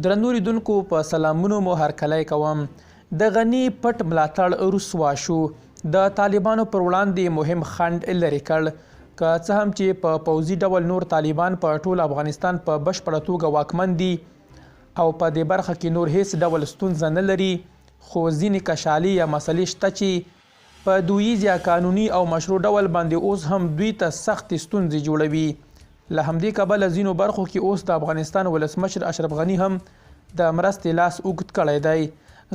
درنو لیدونکو په سلامونو مو هرکلی کوم. د غني پټ ملاتړ رسوا شو، د طالبانو پر وړاندې مهم خنډ لرې کړ. که څه هم چې په پوځي ډول نور طالبان په ټول افغانستان په بشپړه توګه واکمن دي او په دې برخه کې نور هیڅ ډول ستونزه نه لري، خو ځینې کشالې یا مسلې شته چې په دویز یا قانوني او مشروع ډول باندې اوس هم دوی ته سختې ستونزې جوړوي. له همدې کبله ځینو برخو کې اوس د افغانستان ولسمشر اشرف غني هم د مرستې لاس اوږد کړی دی.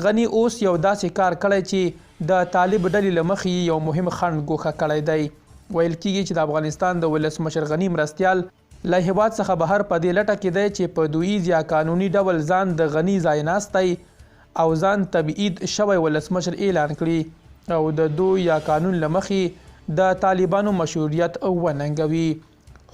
غني اوس یو داسې کار کړی چې د طالب ډلې له مخې یې یو مهم خنډ ګوښه کړی دی. ویل کیږي چې د افغانستان د ولسمشر غني مرستیال له هیواد څخه بهر په دې لټه کې دی چې په دویز یا قانوني ډول ځان د غني ځایناستی او ځان تبعید شوی ولسمشر اعلان کړي او د دوی یا قانون له مخې د طالبانو مشروعیت وننګوي.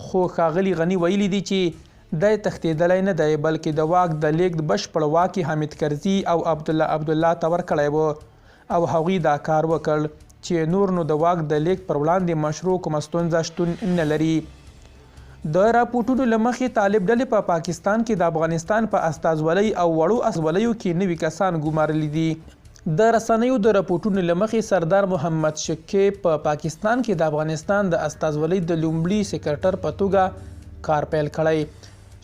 خو ښاغلي غني ویلي دي چې دی تښتېدلی نه دی، بلکې د واک د لیږد بشپړ واک یې حامد کرزي او عبدالله عبدالله ته ورکړی و او هغوی دا کار وکړ چې نور نو د واک د لیږد پر وړاندې مشروع کومه ستونزه شتون نه لري. د راپورټونو له مخې طالب ډلې په پاکستان کې د افغانستان په استازولۍ او وړو استازولیو کې نوي کسان ګمارلي دي. د رسنیو د رپورټونو له مخې سردار محمد شکیب په پاکستان کې د افغانستان د استازولۍ د لومړي سکرټر په توګه کار پیل کړی.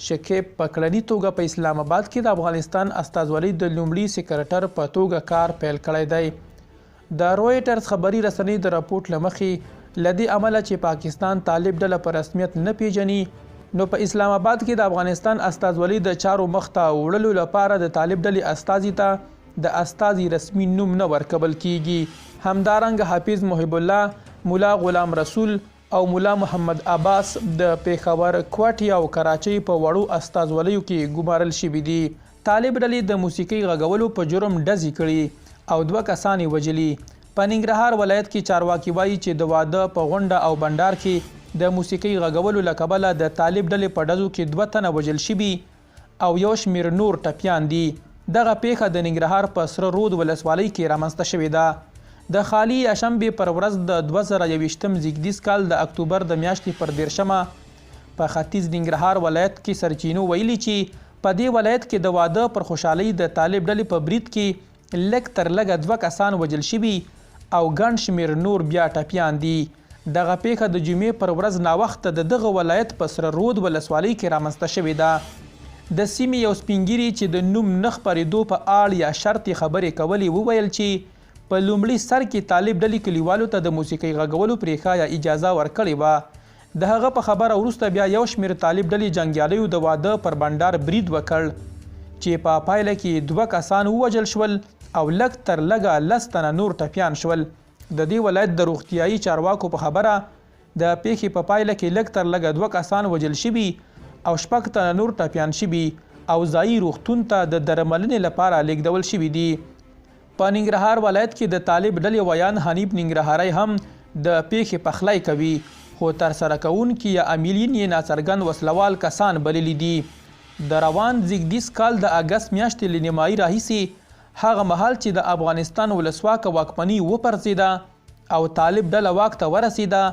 شکیب په کړني توګه په اسلام آباد کې د افغانستان استازولۍ د لومړي سکرټر په توګه کار پیل کړی دی. د رویټرز خبري رسنۍ د رپورټ له مخې له دې امله چې پاکستان طالب ډله په رسمیت نه پیژني، نو په اسلام آباد کې د افغانستان استازولۍ د چارو مخته وړلو لپاره د طالب ډلې استازي ته د استازي رسمي نوم نه ورکول کیږي. همدارنګه حافظ محب الله، ملا غلام رسول او ملا محمد عباس د پېښور، کوټې او کراچۍ په وړو استازولیو کې ګمارل شوي دي. طالب ډلې د موسیقۍ غږولو په جرم ډزې کړي او دوه کسان یې وژلي. په ننګرهار ولایت کې چارواکي وایي چې د واده په غونډه او بنډار کې د موسیقۍ غږولو له کبله د طالب ډلې په ډزو کې دوه تنه وژل شوي او یو شمېر نور ټپیان دي. دغه پیښه د ننګرهار په سره رود ولسوالۍ کې رامنځته شوې ده. د خالي یا شنبې پر ورځ د 2021 زیږدیز کال د اکتوبر د میاشتې پر 30مه په ختیځ ننګرهار ولایت کې سرچینو ویلي چې په دې ولایت کې د واده پر خوشحالۍ د طالب ډلې په برید کې لږ تر لږه دوه کسان وژل شوي او ګڼ شمېر نور بیا ټپیان دي. دغه پیښه د جمعې پر ورځ ناوخته د دغه ولایت په سره رود ولسوالۍ کې رامنځته شوې ده. د سیمې یو سپینږیري چې د نوم نه خپرېدو په آړ یا شرط یې خبرې کولې وویل چې په لومړي سر کې طالب ډلې کلیوالو ته د موسیقۍ غږولو پرېښایه اجازه ورکړې وه. د هغه په خبره وروسته بیا یو شمېر طالب ډلې جنګیالیو د واده پر بنډار برید وکړ چې په پایله کې دوه کسان ووژل شول او لږ تر لږه 10 تنه نور ټپیان شول. د دې ولایت د روغتیایي چارواکو په خبره د پیښې په پایله کې لږ تر لږه دوه کسان وژل شوي او 6 تنه نور ټپیان شوي او ځایي روغتون ته د درملنې لپاره لیږدول شوي دي. په ننګرهار ولایت کې د طالب ډلې ویاند حنیف ننګرهاری هم د پیښې پخلی کوي، خو ترسره کوونکي یا عاملین یې ناڅرګند وسلوال کسان بللي دي. د روان زیږدیز کال د اګست میاشتې له نیمایي راهیسې هغه مهال چې د افغانستان ولسواکه واکمني وپرځېده او طالب ډله واک ته ورسېده،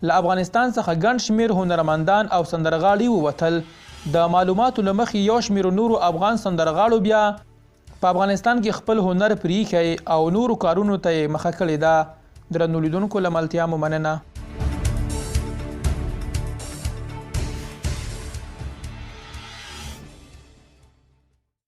له افغانستان څخه ګڼ شمېر هنرمندان او سندرغاړي ووتل. د معلوماتو له مخې یو شمېر نورو افغان سندرغاړو بیا په افغانستان کې خپل هنر پرېښی او نورو کارونو ته یې مخه کړې ده. درنو لیدونکو له ملتیا مو مننه.